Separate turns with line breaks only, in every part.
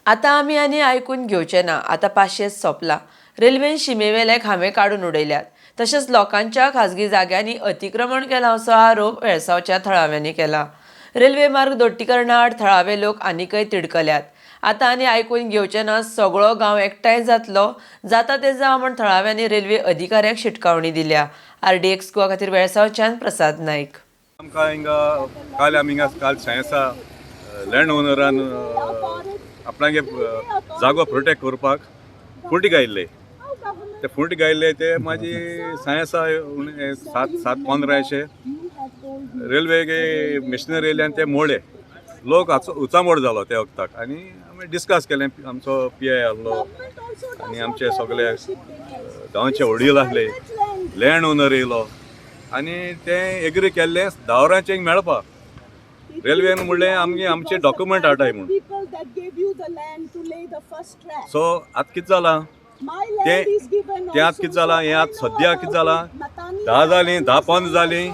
आतां आमी आनी आयकून घेवचे ना. आतां पाशेंस सोंपला. रेल्वेन शिमेवेले खांबे काडून उडयल्यात, तशेंच लोकांच्या खाजगी जाग्यांनी अतिक्रमण केलां असो आरोप वेळसांवच्या थळाव्यांनी केला. रेल्वे मार्ग दोट्टीकरणा आड थळावे लोक आनीकय तिडकल्यात. आतां आनी आयकून घेवचे ना, सगळो गांव एकठांय जातलो, जाता ते जावं म्हण थळाव्यांनी रेल्वे अधिकाऱ्याक शिटकावणी दिल्या. आरडीएक्स गोवा खातीर वेळसांवच्यान प्रसाद नायक.
आमकां हिंगा काल आमी हिंगा काल सायन्सा लँड ओनरान आपणागे जागो प्रोटेक्ट करपाक फुटी गायल्ले, ते फुटी गायल्ले ते माजी सायन्सा 7:15 अशे रेल्वे मिशनरी येयले आनी ते मोडले. लोक उचामोड जालो त्या वखदाक आनी आमी डिस्कस केलें. आमचो पी I आहलो आनी आमचे सगळे गांवचे वडील आहले, लँड ओनर येयलो आनी ते एग्री केल्ले 10 वरांचेर मेळपाक. रेल्वेन म्हणलें आमगे आमचे डॉक्युमेंट हाडाय म्हूण. सो आतां कितें जालां ते तें आतां कितें जालां हें आतां सद्या कितें जालां, 10 जालीं, 10:15 जालीं,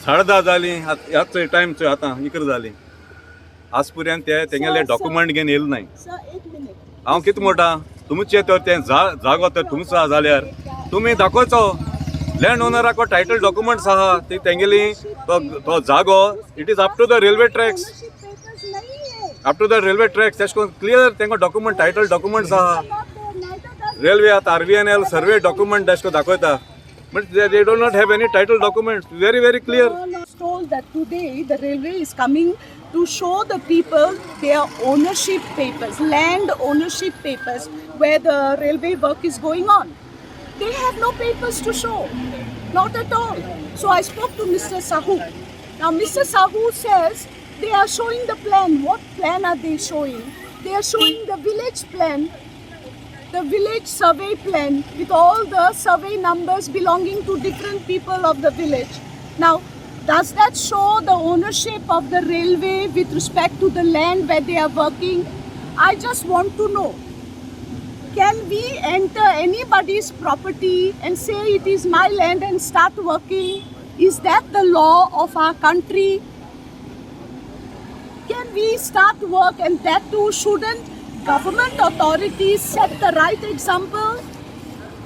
10:30 जालीं, आतां चोय टायम चोय आतां 11 जालीं. आज पर्यंत ते तेंगेले डॉक्युमेंट घेवन येयले नाय. हांव कितें म्हणटा, तुमचें तर तें जागो तर तुमचो आसा जाल्यार तुमी दाखोवचो लँड ओनराक टायटल डॉक्युमेंट्स आहा ती तेंगेली तो जागो it is up to the railway tracks, up to the railway tracks. तेश कोन क्लियर तेंका डॉक्युमेंट टायटल डॉक्युमेंट्स आहा. रेल्वे आतां RVNL survey document तेश कोन दाखयता, but they do not have any title documents. Very very clear.
Told that today the railway is coming to show the people their ownership papers, land ownership papers, where the railway work is going on. They have no papers to show, not at all. So I spoke to Mr. Sahu. Now Mr. Sahu says they are showing the plan. What plan are they showing? They are showing the village plan, the village survey plan with all the survey numbers belonging to different people of the village. Now, does that show the ownership of the railway with respect to the land where they are working? I just want to know. Can we enter anybody's property and say it is my land and start working? Is that the law of our country? Can we start work, and that too shouldn't government authorities set the right example?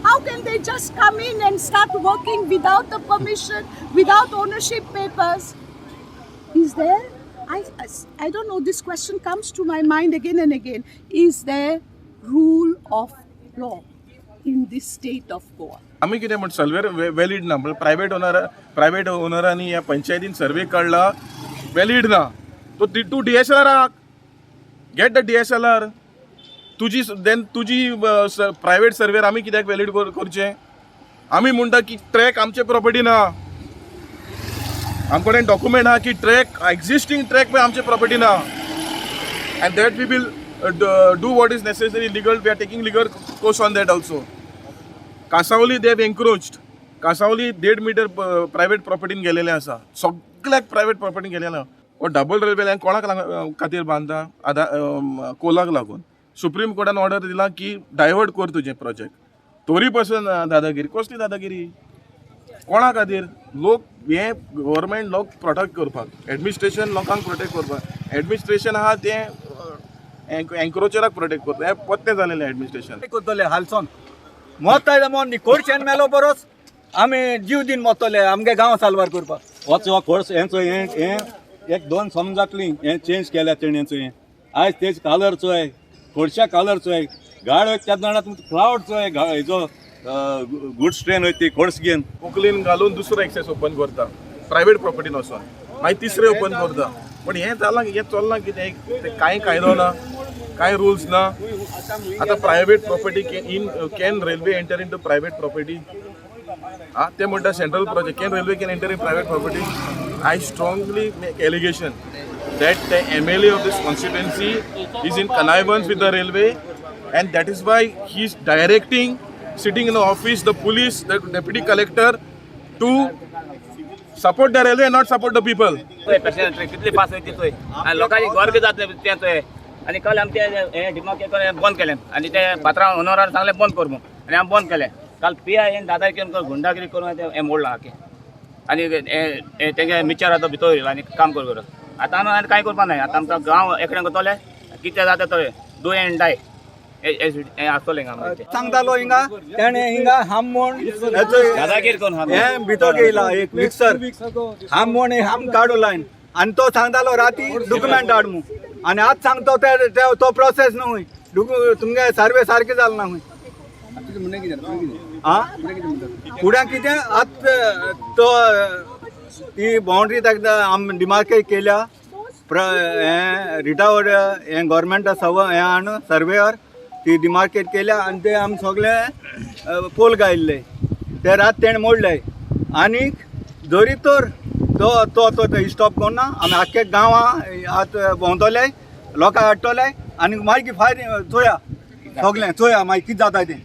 How can they just come in and start working without the permission, without ownership papers? Is there, I don't know, this question comes to my mind again and again. Is there rule of law in this state of Goa?
आमी कितें म्हण survey valid ना म्हणल्यार private owner, private ओनरांनी ह्या पंचायतीन survey काडला, valid ना. तो तूं डीएसएलआराक get the DSLR तुजी, देन तुजी प्रायवेट सर्वेर आमी कित्याक वॅलीड करचें? आमी म्हणटा की ट्रॅक आमचे प्रॉपर्टी ना. आम कडेन डॉक्युमेंट आहा की ट्रॅक, एक्झिस्टींग ट्रॅक पळय आमचे प्रॉपर्टी ना, and that we will do what is necessary legal. We are taking legal course on that also. Cansaulim they have encroached. Cansaulim 1.5 metre private प्रॉपर्टीन गेलेले आसा. सगळ्याक प्रायवेट प्रॉपर्टीन गेलेले आसा. हो डबल रेल्वे लायन कोणाक खातीर बांदता? आतां कोलाक लागून सुप्रीम कोर्टान ऑर्डर दिला की डायवर्ट कर तुजें प्रोजेक्ट. तोरी पासून दादागिरी. कसली दादागिरी? कोणा खातीर? लोक हे गव्हर्मेंट लोक प्रोटेक्ट करपाक, एडमिनिस्ट्रेशन लोकांक प्रोटेक्ट करपाक. एडमिनिस्ट्रेशन आहा तें एन्क्रोचराक प्रोटेक्ट करता. हें पत्तें जालेलें एडमिनिस्ट्रेशन.
करतले हालसोन मत मोन खोडशेन मेलो बरोच आमी जीव दिन मरतले आमगे गांव साल्वार करपाक.
वच हो कोर्स हेंचो हें हें एक दोन सम जातली हें चेंज केल्या तेणें हें. आयज तेज कालर चोय, खोडशा कालर चोय, गाड वयता तेन्ना तुमकां क्लावड चोय, हेजो गुड्स ट्रेन वयता ती खोड्स घेवन.
पोकलीन घालून दुसरो एक्सेस ओपन करता प्रायवेट प्रॉपर्टीन वचोन, मागीर तिसरे ओपन करता. पण हें जालां, हें चल्लां कितें? तें कांय कायदो ना, कांय रुल्स ना. आतां private property in can railway enter into private property? आ ते म्हणटा central project. Can railway can enter in private property? I strongly make allegation that the MLA of this constituency is in connivance with the railway, and that is why he is directing, sitting in the office, the police, the deputy collector to support the railway and not support the people.
Passenger कितली fast वयता चोय आनी लोकांची गर्दी जातले तें चोय. आनी काल आमचे हें डिमार्केशन बंद केलें आनी ते पात्रांव ओनरान सांगलें बंद कर म्हूण आनी आमी बंद केलें. काल पी I दादागिरी करून गुंडागिरी करून तें हें मोडलां आख्खें आनी हें तेंगे मिचर आतां भितर येयला आनी काम कर. आतां आमी आनी कांय करपा नाय. आतां आमकां गांव एकठांय करतले, कितें जाता थंय. Do and डाय हें आसतलें हिंगा.
सांगतालो हिंगा तेणे हिंगा हाम म्हूण
दादागीर करून हाम.
हे भितर येयला एक मिक्सर हाम म्हूण हाम काडू लायन आनी तो सांगतालो राती डॉक्युमेंट हाड म्हूण आनी आज सांगतो ते तो प्रोसेस न्हू तुमगे सर्वे सारके जाल ना खंय. आ फुडें कितें आत तो ती बाउंड्री ताका आम डिमार्केट केल्या हें रिटायर्ड हें गोवोरमेंटा सव हें हाडून सर्वेयर ती डिमार्केट केल्या आनी ते आमी सगळे पोल गायल्ले ते रात तेणें मोडले. आनीक जरी तर तो तो तो स्टॉप करना आमी आख्खे गांवां आतां भोंवतले लोकांक हाडटले आनी मागीर फायर चोया सगळें चोया मागीर कितें जाता तें.